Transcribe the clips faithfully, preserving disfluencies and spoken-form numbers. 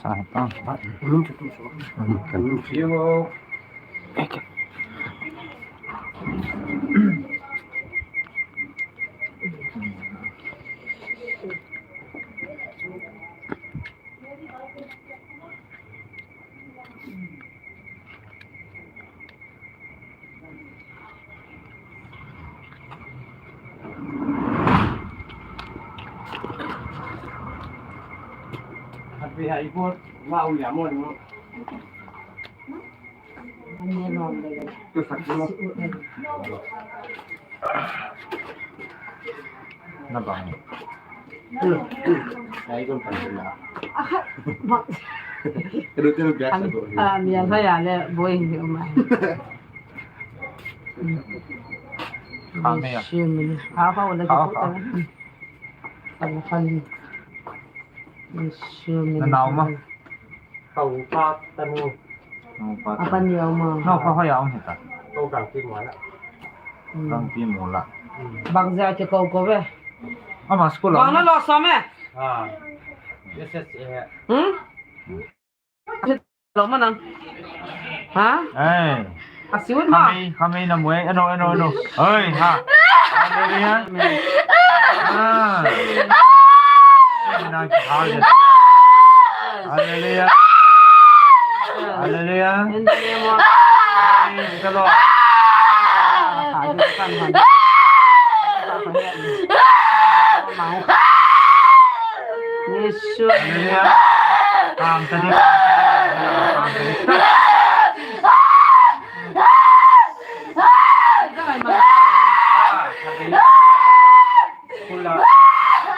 Ah, ah. Na bang. Ai kon pan na. Ka du te lu biak sa ko. Ah, mi an ha ya le boi ni ma. Ha me ya. Shi mi. Ha ha wala ko ta. Kan kan. Shi mi. Na nau ma. Kau pa tanu. Kau pa tanu. Apa ni au ma? Nau pa hoya um hita. Kau kang pi mo la. Hmm. Kang pi mo la. Hmm. Bang ja ke kau ko ve. Ama school. Bang na lo sa me. Ah. Yes, yes, yeah. Hmm? Lo ma nang. Ha? Eh. Asiwin ma. Kami, kami na muai. Ano, ano, ano. Oi, ha. Hallelujah. Ah. Sina ki hallelujah. Hallelujah. Hallelujah. In the name of Praise the Lord. Yesu. Hallelujah. Kam tadi. Kam tadi.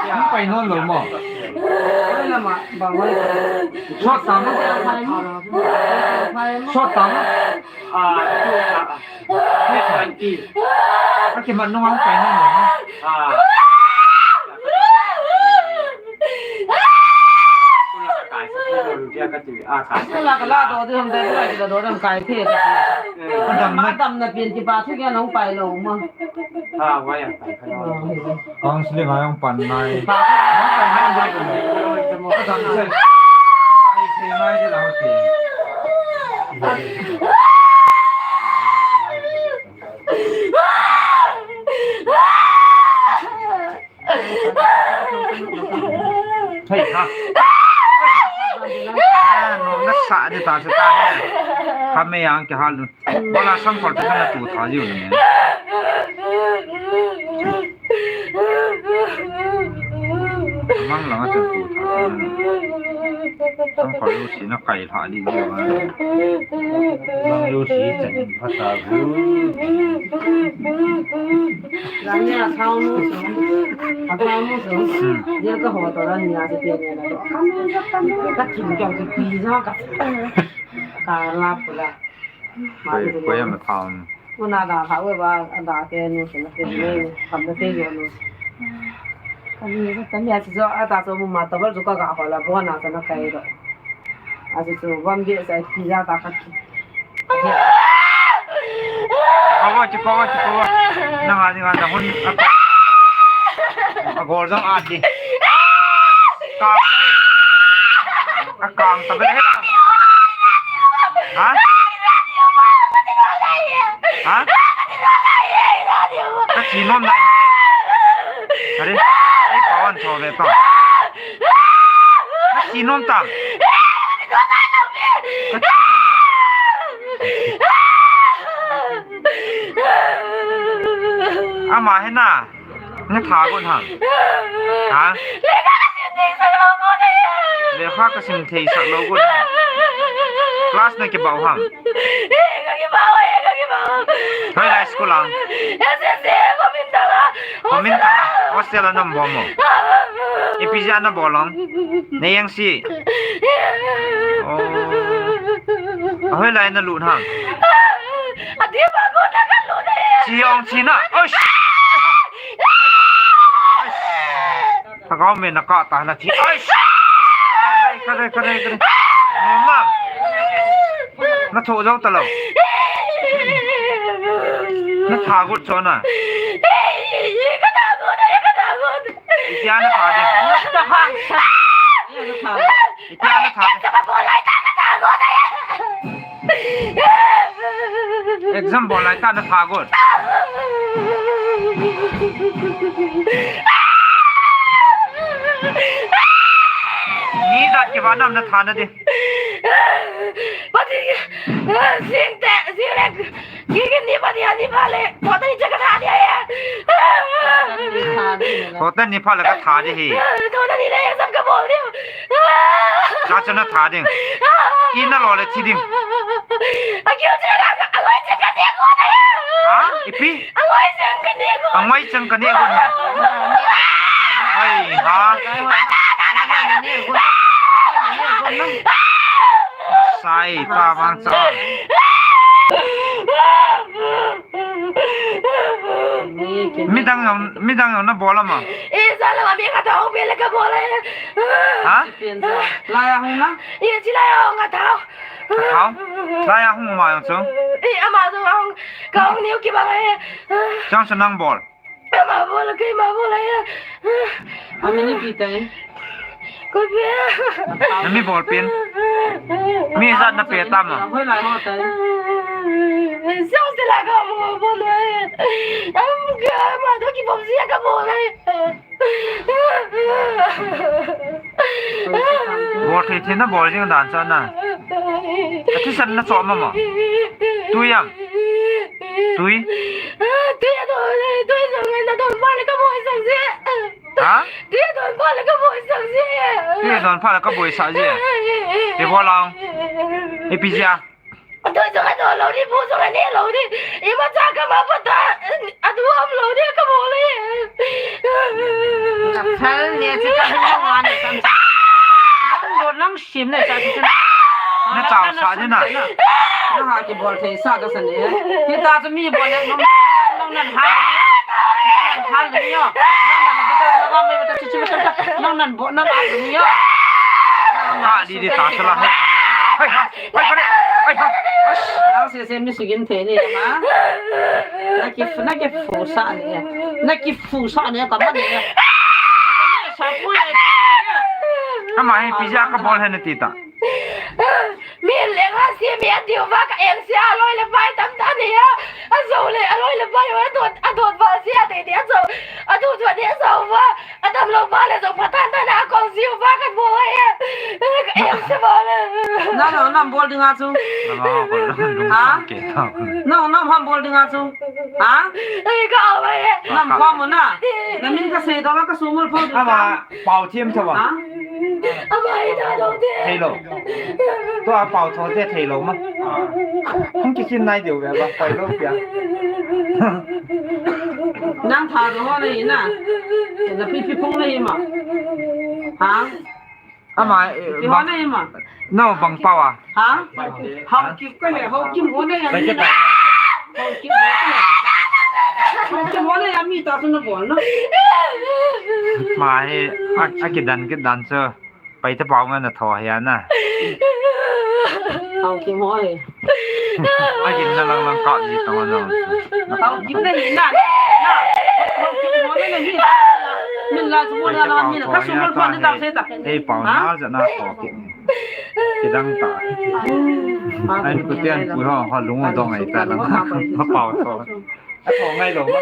Hung pai non lou mo. Sot tam. Sot tam. Akimat nung hung pai non lou mo. School a ka la doh ding ham, ding ham, kai thei. Adam na, adam na pin kipa thu kei a nung pai lou ma. Counseling a jong pan nai. Kipa thu. Adam na. Kai thei nai ding lang ti. Thei ha. Ah, nom na sa di ta sa ta he. Kha me yang ke ha lu. Bala sang khol te na tu tha jiu ni. Mang lang a chan tu tha. Sang khol lu si na kai tha di jiu. Mang lu si chan pha sa bu. Lam ya thau nu su. A thau nu su. Hmm. Dia ka ho to la ni a se te ne la. Ka kin ka ki pi ja ka. Ka la pu la. Ma koi, koi a ma thau nu. Una da thau we ba da ke nu su na ke ne. Kam na ke yo nu. Ka ni ka ni a si jo a ta so mu ma ta ba jo ka ga ho la bo na ka na kai do. Achu chu, vam beh sa, pi ja ta khat. Awa, chu, awa, chu, awa. Nang a, nang a, nang hun, a, a gol jong a di. Kang ta. A kang ta bel he la. Ha? Ha? Ka chi nom nai he. Are, ei, pawan tho ve pa. Ka chi nom tam. Ka chi nom. Ama he na. Na tha gon ham. Ha? Lekha ka sim thei sak lou gon ham. Class na kibau ham. Hoilai school a? Kumin tanga. Hostel a na bol mo? Ipi jeh a na bol lou? Na jeng si. Oh. Hoilai na lut ham? Chi ong chi na. Oish. Thagau me na ka ta na thi. Ai! Kare, kare, kare. Mama. Na tho jau ta lo. Na tha gut cho na. Itia na tha de. Itia na tha de. Exam bol lai tah na tha got. Ni jat kivah nam na tha na di. Pati, sing te, sing le, ki, ki ni pati ani pha le, pati cha ka tha di ya. Pati ni pha le ka tha di hi. Pati ni le exam ka bol di. Cha cha na tha ding. I na lo le thi ding. A kiu che ka, a ngoi che ka ne ko na. Ha? Ipi? A ngoi che ka ne ko. A ngoi che ka ne ko na. Hai ha. Sai ta bang cha. Midang jong, midang jong na bol ama. E, sa la ma mi ka tong pe le ka bol le. Ha? Lai a hung na? E, chi lai a hung ka tong. Ka tong? Lai a hung ma jong chu. E, ama jong hung, ka hung niu ki bang e. Chang sa nang bol. Ama bol, ka ma bol e. Ami ni pi tai. Ko pe. Na mi bol pen. Mi jat na pe tam a. Hoi lai ho tai. Sao se la ka mo bol e. Am ka ma to ki bom sia ka bol e. Bol thei thei na bol jing dan cha na. A thisan na cho ma ma. Tui am. Tui. Tui a to, tui jong na to ma le ka bol sang se. Ha? Tui don pha le ka boi sa je. Tui don pha le ka boi sa je. Te bo lang. E pi ja. Tui jong a don lo ni, bu jong a ne lo ni. Ima cha ka ma pa ta. A du am lo ni ka bol le. Ka phal ne chi ka hung wa ne kam sa. Nang don nang sim ne sa chi na. Na chao sa je na. Na ha kibol thei sa ka sa ne. Kita chu mi bol le nang, nang nan ha. Nang nan ha le yo. Nang nan ha ta, nang nan ha ta, chi chi ta. Nang nan bo, nang a le yo. Ha di di ta sa la. Hai ha. Hai ha. Hai ha. Nang se se mi su gin the ne ma. Na ki, na ki fu sa ne. Na ki fu sa ne ka ma ne. Sa pu ye. Ama hi pi ja ka bol he na ti ta. Mi leng ha si mi a diu va ka eng si a loi le pai tam ta ni a. A zo le a loi le pai a dot, a dot va si a de de a zo. A dot va de a zo va. A dam lo va le zo pa tan tan a kong si va ka bo e. Ka eng si va le. Na lo nam bol ding a chu. Ha? Na lo nam ham bol ding a chu. Ha? Ai ka au e. Nam ko mo na. Na min ka sei do ka su mul pho. Ama. Pau thiam tho a. Ha? Ama hi ta do te. Thei lo. Tua pau tho te thei lo ma. Hung ki kin nai deu ve ba, pai lo pia. Nang tha do ho nei na. Na pi pi phung nei ma. Ha? Ama, eh, pi ho nei ma. Nau bang pau a. Ha? Hau kip ka le, hau kim ho nei a mi. Hau kim ho nei a mi ta su na bol na. Ma hi, a, a kidan, kidan chu. Pai ta pau nga na tho hi a na. Hau kim ho hi. A kin na lang lang ka ji ta na. Hau kim na hi na. Hau kim ho nei na hi. Min la chu na la min ka su mo ko ni ta se ta. Ei pau na ja na tho ki. Kidang ta. Ai, ku tian ku ho, ho lung dong ai ta lang. Ma pau tho. A tho ngai lo ma.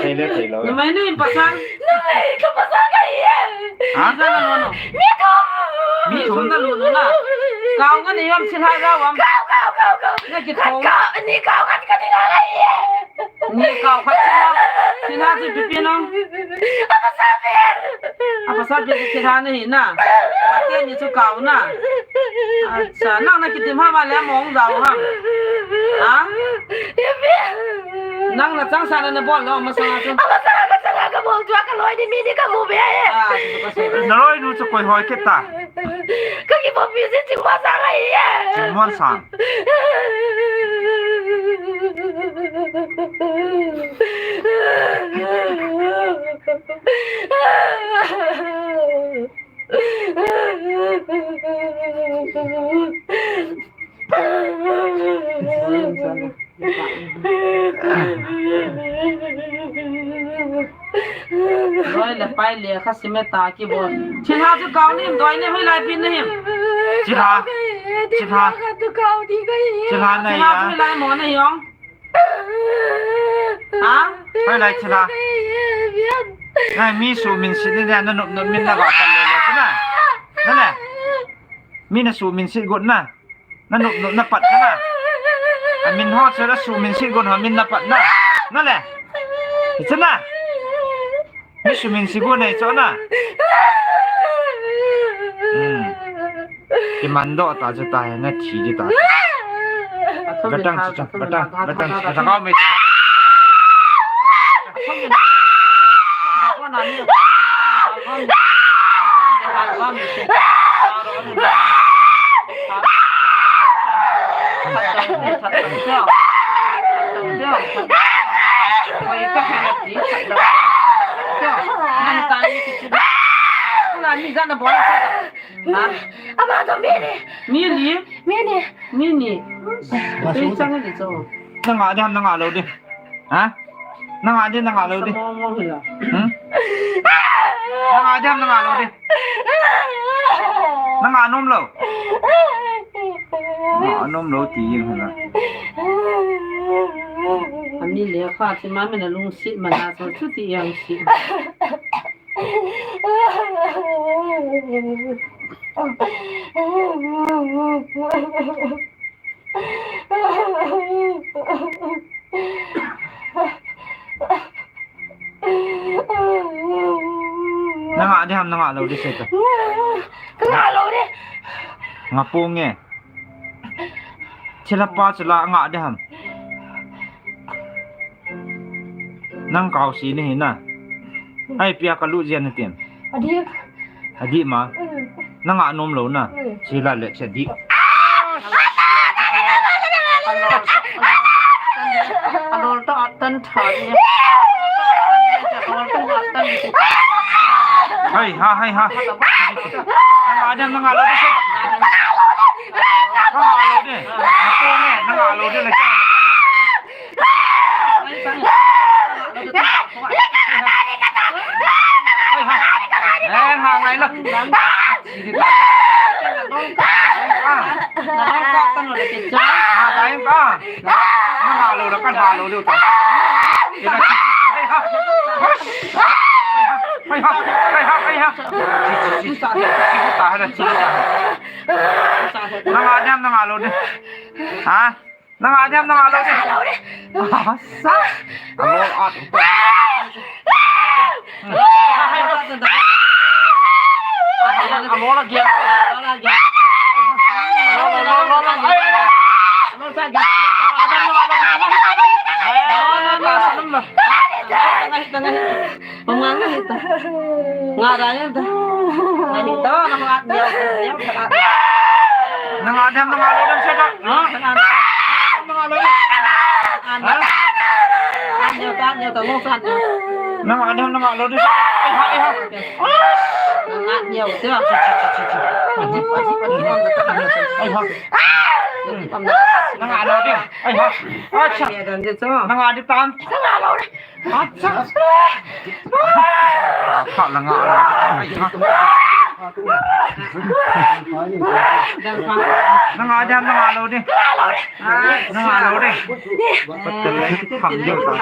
Thei le thei lo. Numei ni pasal. Numei ka pasal ka ye. Ha? Ka na lo no. Mi ko. Mi ko na lo no na. Kau ka ni yom sin hai ra wam. Kau, kau, kau, kau. Na ki tho. Kau, ni kau ka ka ni ka ye. Ni kau khat thina, thina chu pipi nang. A pasal pen. A pasal pen chu thina nahi na. Ate ni chu kau na. Acha, nang na kitim ham a le mong dau ham. Ha? Nang na chang sa na na bol lo ma sa chu. A pasal, a pasal ka bol chu ka loi ni mi ni ka mu be. Ah, chu ka se. Na loi nu chu koi hoi kit ta. Ka kibol pi si Chingmon sang ahi e. Chingmon sang. Loi le pai le kha sim e ta kibol. Thilha chu kau nim doi ne hoi lai pin na him. Chilha. Chilha. Chilha na ya. Chilha mo na yong. Ha? Hoilai chilha. Na mi suhminset ni na nop nop min na va pat le le na. Na le. Mi na suhminset got na. Na nop nop na pat na. Amin ho chu na suhminset got ho min na pat na. Na le. Chu na. Mi suhminset got nei chu na. Hmm. Kiman doh ta chu ta na thi di ta. Gatang chu, gatang, gatang, gatang kau me chu. Ama to mi ni. Mi ni? Mi ni. Mi ni. Tui chang ni chu. Na ngah di ham, na ngah lou di. Ha? Na ngah di, na ngah lou di. Hmm? Na ngah di ham, na ngah lou di. Na ngah nom lou. Ngah nom lou ti jeng hina. Ami le kha chi ma me na lungset ma na so chu ti jeng si. Na ngah di ham, na ngah lou di se ta. Ka ngah lou di. Ngah ponge. Thilha pa chu la ngah di ham. Nang kau si ni hi na. Ai pia ka lut jeng na tin. Adih. Adih ma. Hmm. Na ngah nom lou na. Hmm. Chilha le cha di. Alol ta atan tha ni. Alol ta atan ni. Hai ha, hai ha. Na ngah di ham, na ngah lou di se. Na ngah lou di. Na ngah lou di na. Na ngah di ham, na ngah lou di. Ha? Na ngah di ham, na ngah lou di. Asa. Amo at. Amo lagi. Amo lagi. Amo lagi. Amo lagi. Amo lagi. Amo lagi. Pamanga hita. Ngara yan ta. Ngara hita, na ngara yan. Na ngara yan, na ngara yan, siya ta. Ha? Na ngara yan. Na ngara yan, na ngara yan, siya ta. Ay, ha, ay, ha. Na ngara yan, siya. Ay, ha. Na ngara yan. Ay, ha. Acha. Na ngara yan. Acha. Pha la ngah lou. Na ngah di ham, na ngah lou di. Na ngah lou di. Patel lai kham di ta.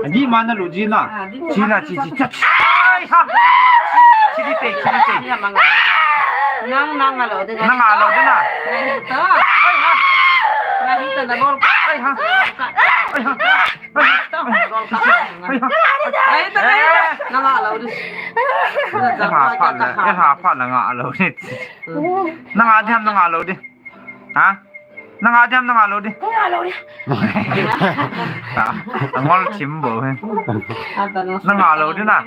Adih ma na lut ji na. Chi na, chi, chi, cha, chi. Ai ha. Chi di te, chi di te. Nang, nang ngah lou di. Nang ngah lou di na. Ai ha. Ai ha. Ai ha. Ai ha. Ai ha. Nang ngah lou di. Ai ha, pha la, ai ha, pha la ngah lou di. Nang ngah di ham, nang ngah lou di. Ha? Na ngah di ham, na ngah lou di. Ka ngah lou di. Angol chim bo he. Na ngah lou di na.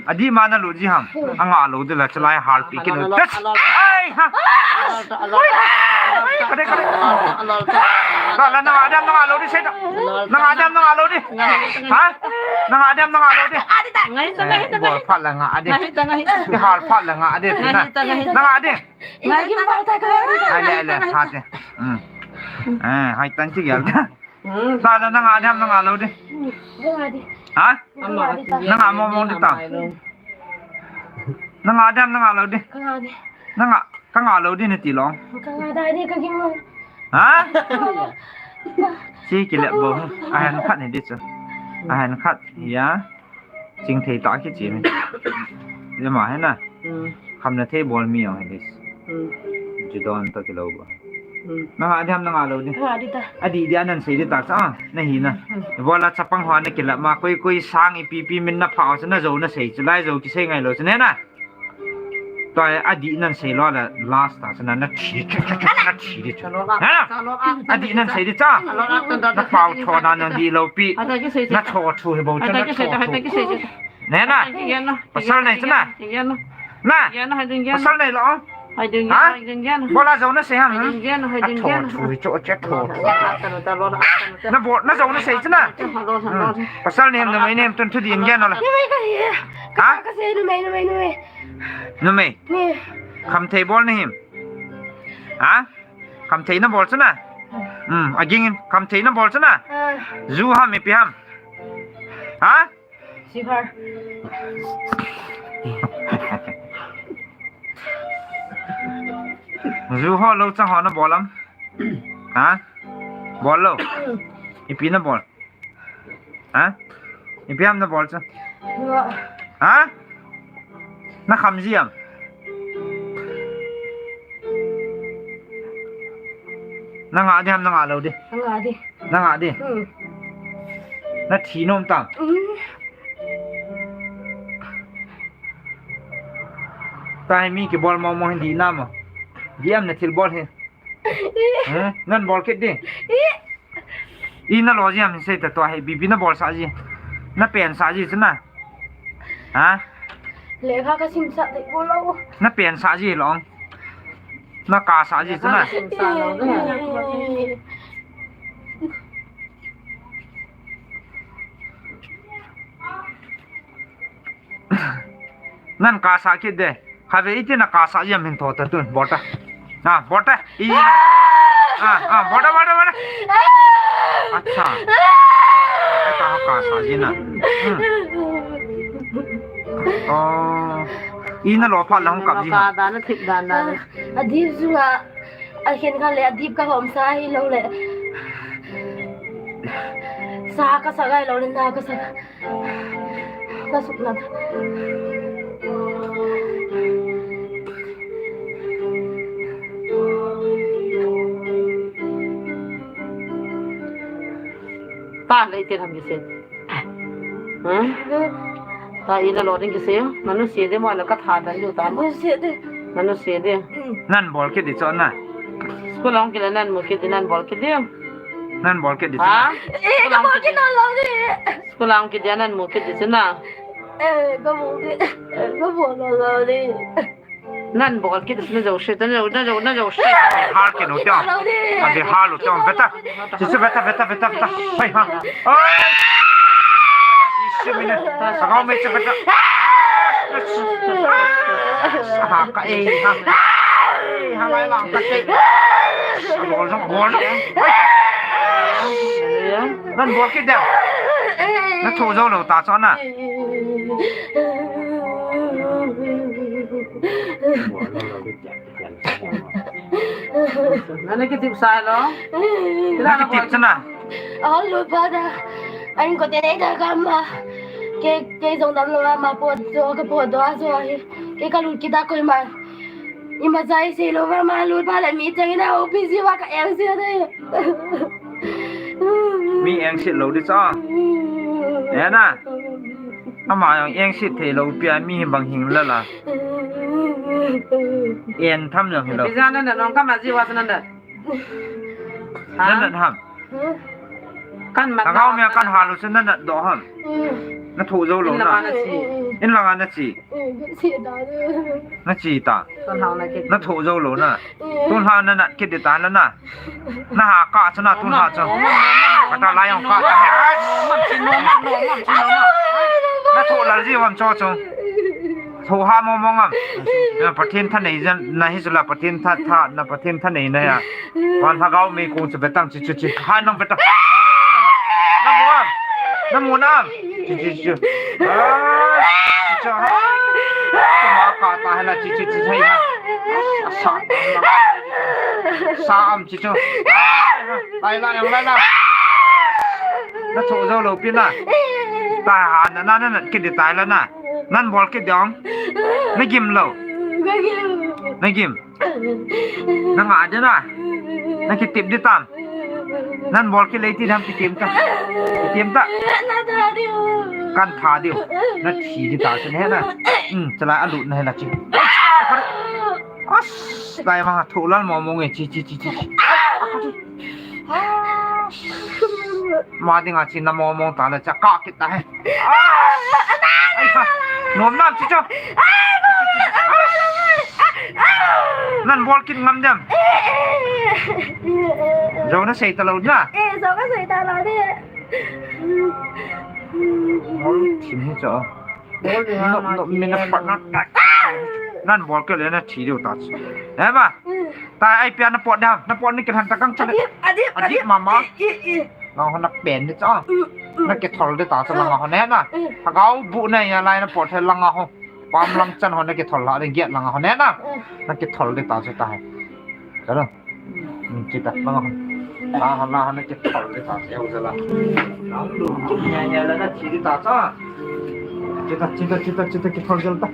Adih ma na lut ji ham. Angah lou di la, chalai harpi kin. Ai ha. Kade, kade. Ba la, nanga dem, nanga lou di, sei ta. Nanga dem, nanga lou di. Ha? Nanga dem, nanga lou di. Ngai ta, ngai ta, ngai ta. Bol phat la nga di. Ngai ta, ngai ta. Kihal phat la nga di. Ngai ta, ngai ta. Nanga di. Ngai ta, ngai ta. Ai le, ai le, ha di. Hmm. Eh, hai tan chi gel. Hmm. Ba la, nanga dem, nanga lou di. Nanga di. Ha? Nanga di. Nanga mong mong di ta. Nanga dem, nanga lou di. Nanga di. Nanga, ka nga lou di nati lou. Ka nga da di ka gim. Ha? Chi kile bo. Ahan khat ni di chu. Ahan khat ya. Chingthei ta kichi ni. Jama hai na. Hmm. Khamna thei bol mi jong hi di. Hmm. Ju don ta kilou ba. Hmm. Nanga dem, nanga lou di. Nanga di ta. Adih dia nan sei di ta cha. Nahi na. Hmm. Bol a chapang ho na kila ma koi koi sang ipi pi min na pha cha na jou na sei chu lai jou kisei ngai lou chu ne na. Tua adih nan sei lou la last ta chu na, na thi, na thi di chu. Ha? Adih nan sei di cha. Na pao tho na nan di lou pi. Na tho thu hi bo chu na tho thu. Ne na. Pasal nei chu na. Na. Pasal nei lou. Ha? Bol a jou na sei ham. Na tho thu hi chu che tho thu. Na bol na jou na sei chu na. Hmm. Pasal nei ham, numei nei ham, tun thu din gen la. Ha? Ka sei numei, numei, numei. Numei. Ni. Khamthei bol na him. Ha? Khamthei na bol chu na. Hmm, aging in khamthei na bol chu na. Ah. Ju ham ipi ham. Ha? Sihar. Ju ho lou chang ho na bol am. Ha? Bol lou. Ipi na bol. Ha? Ipi ham na bol chu. Nga. Ha? Na kham ji am. Na nga di ham, na nga lou di. Nga di. Na nga di. Hmm. Na thi nom tam. Hmm. Tahi mi kibol mo mo hin di na mo. Di am na thil bol hi. Hmm? Nan bol kit di. I na lo ji ham hin sei ta tua hi, ipi ipi na bol sah ji. Na pen sah ji chu na. Ha? Lekha ka sim sah te ko lo. Na pen sah ji lou. Na ka sah ji chu na. Lekha ka sim sah lou na. Nan ka sah kit de. Kha ve iti na ka sah ji ham hin tho ta tun. Bol ta. Ah, bol ta. I. Ah, ah, bol ta, bol ta, bol ta. Acha. Ai ka ka sah ji na. Hmm. Oh. I na lo phat la hung kap ji ha. Ka da na thik da na. Adip sunga. Akhen kha le adip ka hom sa hi lou le. Sa ka sa gai lou le na ka sa. Ka suk na. Ta le te tham ki se. Hmm? Ta i na lo ding ki se. Manu se de mo la ka tha dan ju ta mo. Manu se de. Manu se de. Nan bol kit di chu na. School hung kile nan mu kit di, nan bol kit di. Nan bol kit di chu na. Ha? Eh, ka bol kit na lou di. School hung kit di nan mu kit di chu na. Eh, ka bol di. Eh, ka bol na lou di. Nan bol kit na jo se, na jo, na jo, na jo se. Har ke no tia. Ka be har lo tia, beta. Sisi beta, beta, beta, beta. Hai ha. Oi. Sisi mine. Sagau me che beta. Ha ka e ha. Ha lai la ka che. Bol jong, bol jong. Nan bol kit da. Na tho jo lo ta chu na. Nana kitip sa lo. Na kitip sa na. Alu pada. An ko tene da kama. Ke ke jong dam lo ma po do ka po do a so hi. Ke ka lut kita ko ma. Ima jai se lo ma lut ba le mi chang na o pi si wa ka em si de. Mi engsit lou di cha. Ena. Ama jong engsit thei lou pia mi hi bang hing la la. En tham jong hi lou. Pizza na na nong kama ji wa na na. Ha? Na na ham. Kan mat. Agau mi kan halu se na na do ham. Na thu jo lou na. Na si. In langa na chi. Eh, na chi ta. Na chi ta. Tun hau na kit. Na thoh jou lou na. Eh. Tun hau na nat kit di ta la na. Na ha ka chu na tun hau chu. Ka ta lai ong ka. Na thoh lal ji vam cho chu. Thoh ha mong mong am. Na Pathen thanei jan na hi chu la Pathen tha tha na Pathen thanei na ya. Van lhagao mei kong chu betang chi chi chi. Hai nang betang. Na mu am. Na mu nam. Chi chi chi. Ah, chi chi. Tuma ka ta hai la chi chi chi hai la. Sa. Sa am chi chi. Lai la yang lai la. Na thoh jou lou pi na. Ta ha na na na kit di tai la na. Nan bol kit di ong. Na gim lou. Na gim. Na nga di na. Na kitip di tam. Nan bol kit lei ti dam kitip ta. Kitip ta. Kan tha diu. Na thi di ta chu ne na. Um, chala alut na he la chi. As, lai ma thoh lal mong mong e chi chi chi chi. Ma dinga chi na mong mong ta la cha ka kit ta he. Ai, ha. Nom nam chi cho. Nan bol kit ngam dem. Jou na sei ta lou na. Eh, jou na sei ta lou de. Bol thim hi cho. Bol de ha, nop, ma nop, ki min na pat na ta. Nan bol kit le na thi diu ta. Eh, ma. Ta ai pia na pot dam. Na pot ni kit han ta kang chale. Adip, adip, adip, adip. Mama. I, i, i. Lang ho na pen ni cha. Mm, mm. Na kithol di ta chu lang ho ne na. Mm. Lhagao bu na ya lai na pot he lang ho. Pam lang chan ho na kithol la de get lang ho ne na. Mm. Na kithol di ta chu ta he. Chalo. Mm, chi ta lang ho. La ha la ha na kithol di ta chu ya u la. Lang lu ki nya nya la na thi di ta cha. Chi ta chi ta chi ta chi ta kithol jal ta.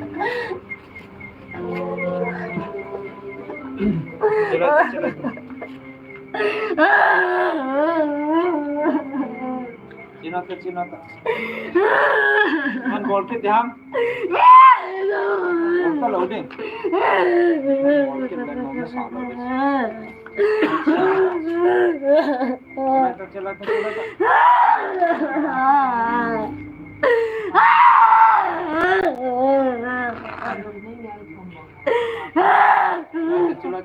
Chi la ta chi la ta. Chin ta, chin ta. Man bol kit diham. Bol ta lou ding. Bol kit ding, bol sa lou ding. Chin ta, chin ta, chin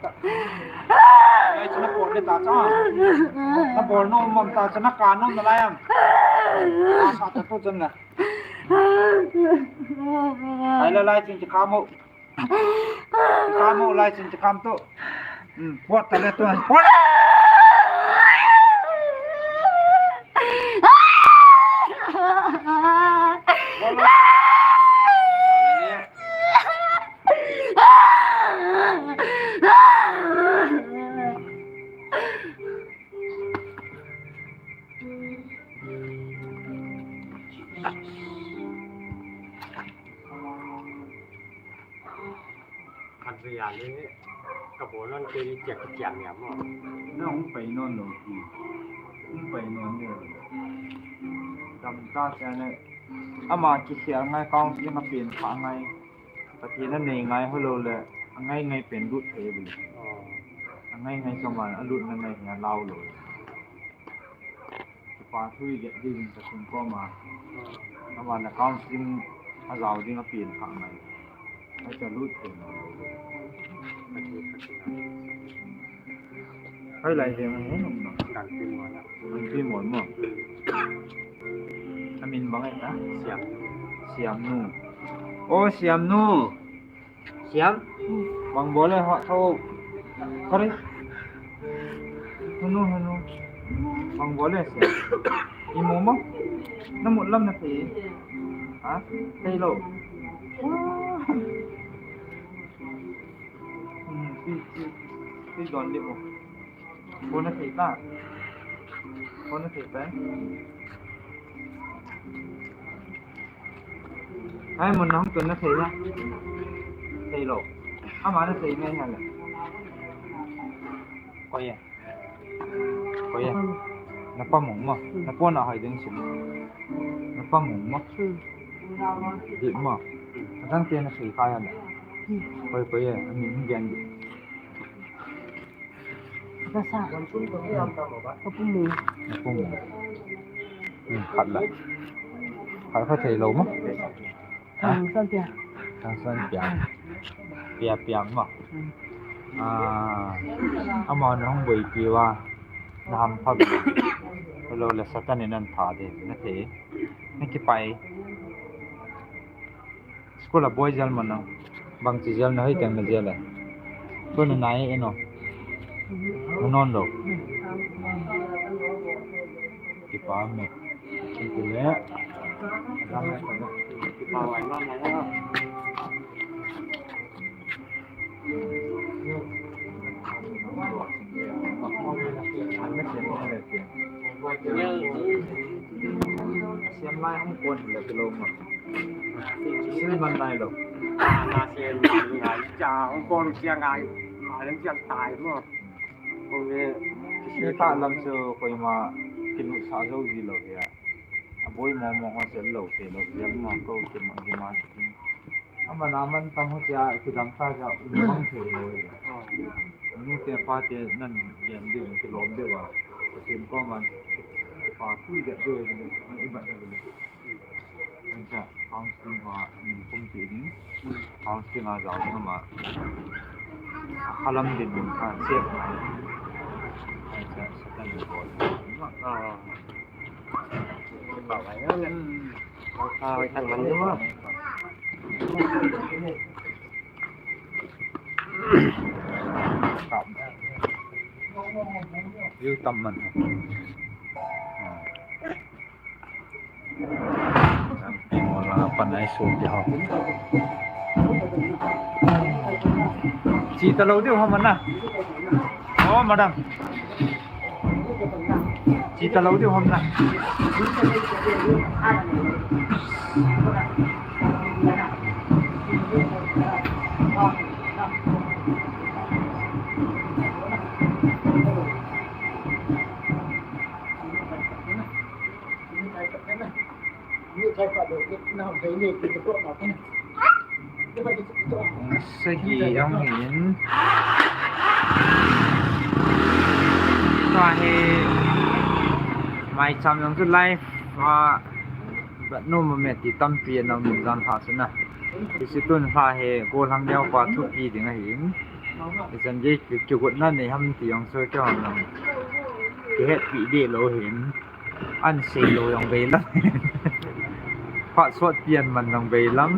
ta. Lai chu na pot le ta cha. Na bol nom mong ta cha na ka nom na lai am. Asa ta tu chun na. Lai lai lai chin chi kamo. Chi kamo lai chin chi kam tu. Hmm, pot ta le tu. Pot. Khat vei a le ka bol non kei ni chiak ka chiak nia mo. Na hung pai non lo ki. Hung pai non le. Dam ta cha na. Ama kikhel ngai counselling a pen kha ngai. Pathen a nei ngai ho lou le, a ngai ngai pen lut thei le. Oh. A ngai ngai chu ama a lut na ngai hi a lau lou. Kipa thu i get ding Pathen koma. Oh. Ama na counselling a jao ding a pen kha ngai. Ai cha lut thei na lou. Hoilai veng a hung um na? Gangpimol a. Gangpimol mo? Amin bang ai ta? Siam. Siamnu. O Siamnu. Siam. Bang bol e ha tho. Kare. Hunu hunu. Bang bol e Siam. Imu mo? Na mut lam na thei. Ha? Thei lou. Hmm, pi, pi, pi don di mo. Ko na thei ta. Ko na thei ta. Ai, mun na hung tun na thei na. Thei lou. Ama na thei ngai na le. Ko ye. Ko ye. Na pa mong mo. Na pa na hai ding sim. Na pa mong mo. Di mo. Atang te na thei ka ya le. Ko ye, ko ye. Amin hung gen di. Ka sa. Ka pu mu. Ka pu mu. Hmm, khat la. Khat khat thei lou mo. Thangsanpiang. Thangsanpiang. Pia Piang ma. Hmm. Ah, ama na hung boipi uva. Na hampha. Lo le Satan in an pha de. Na thei. Na kipah e. School a boi jel ma nang. Bangchi jel na hoi keng na jel e. Ko na nai e no. Na non lo. Kipah me. Kipah le. Kipah le. Siam lai hung kon le kilom. Siam man lai lo. Na siam lai cha hung kon siam lai. Ma le siam tai mo. Kong le. Kita lam chu koima kinusa jou ji lo ya. Aboi mo mo ho se lo se lo ya ma ko kima kima. Aman, aman tam ho tia, kidang ta tia, um mang thei lo e. Nu te pa te nan gen diu, kilom diu a. Pathen koma kipathu ding diu, i bat diu. Anja, counseling a, min kum ti ding. Counseling a jao ding ama. Halam din min ka check. Anja, Satan ni bol. Ah. Bảo vậy đó. Bảo sao thằng mình đúng không? View tâm mình. Pan ai su ti ho. Chi ta lo diu ho mana. Oh, madam. Chi ta lo diu hom na. Sagi jong hin. Tua hi maicham jong chu live a bat nom me ti tampi ana um jan ha suna. Hiche tun ha hi gollhang neo pa thupi ding ahin. Ichan gei kigotna nei ham ti jong chu kiham lam. Kihetpi deh lou hin. An sei lou jong bei lam. Phat sot pian man jong bei lam.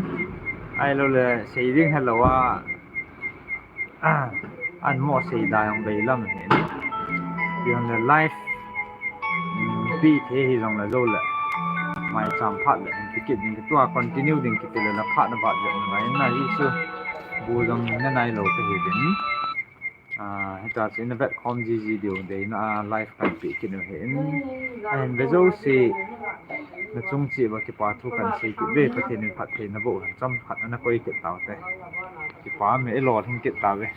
Ahilou le sei ding helou a. An mo sei da jong bei lam hin. Pian le live. Pi the hi jong le jou le. Maicham phat le hin kikit ding kitua continue ding kiti le la phat na bat jong ngai na hi chu. Bu jong na nai lou ka hi ding. Ah, hita chu ina vet khom jiji diu deina a live kan pe kit u hin. Ahin ve jouse na chung cheh uva kipa thu kan sei kit uve, Pathen in phattheina boh hen chomkhat ana koi kit taute. Kipa me, i lolhing kit tauve.